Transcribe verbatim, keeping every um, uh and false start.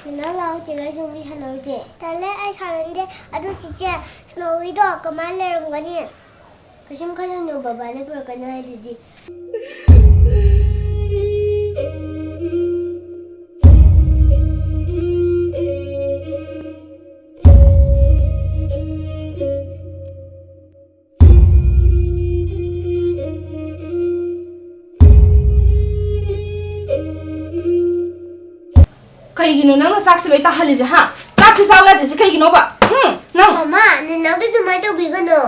ꯅꯅꯥꯎ ꯂꯥꯛꯑꯣ ꯆꯦꯒ ꯁꯨꯝ ꯁꯥꯟꯅꯔꯨꯁꯦ꯫ ꯇꯜꯂꯦ, ꯑꯩ ꯁꯥꯟꯅꯅꯤꯡꯗꯦ꯫ ꯑꯗꯨ ꯆꯤꯆꯦ, ꯁ꯭ꯅꯣꯋꯤꯗꯣ ꯀꯃꯥꯏꯅ ꯂꯩꯔꯝꯒꯅꯤ? ꯀꯩꯁꯨꯝ ꯈꯜꯂꯨꯅꯨ, ꯕꯕꯥꯅ ꯄꯨꯔꯛꯀꯅꯤ ꯍꯥꯏꯗꯨꯗꯤ꯫ ꯀꯩꯒꯤꯅꯣ ꯅꯪꯅ ꯆꯥꯛꯁꯦ ꯂꯣꯏ ꯇꯥꯍꯜꯂꯤꯁꯦ, ꯍꯥ? ꯆꯥꯛꯁꯦ ꯆꯥꯎ ꯌꯥꯗ꯭ꯔꯤꯁꯦ ꯀꯩꯒꯤꯅꯣꯕ? ꯍꯨꯝ? ꯅꯪ ꯃꯃꯥ, ꯅꯅꯥꯎꯗ ꯑꯗꯨꯃꯥꯏꯅ ꯇꯧꯕꯤꯒꯅꯣ꯫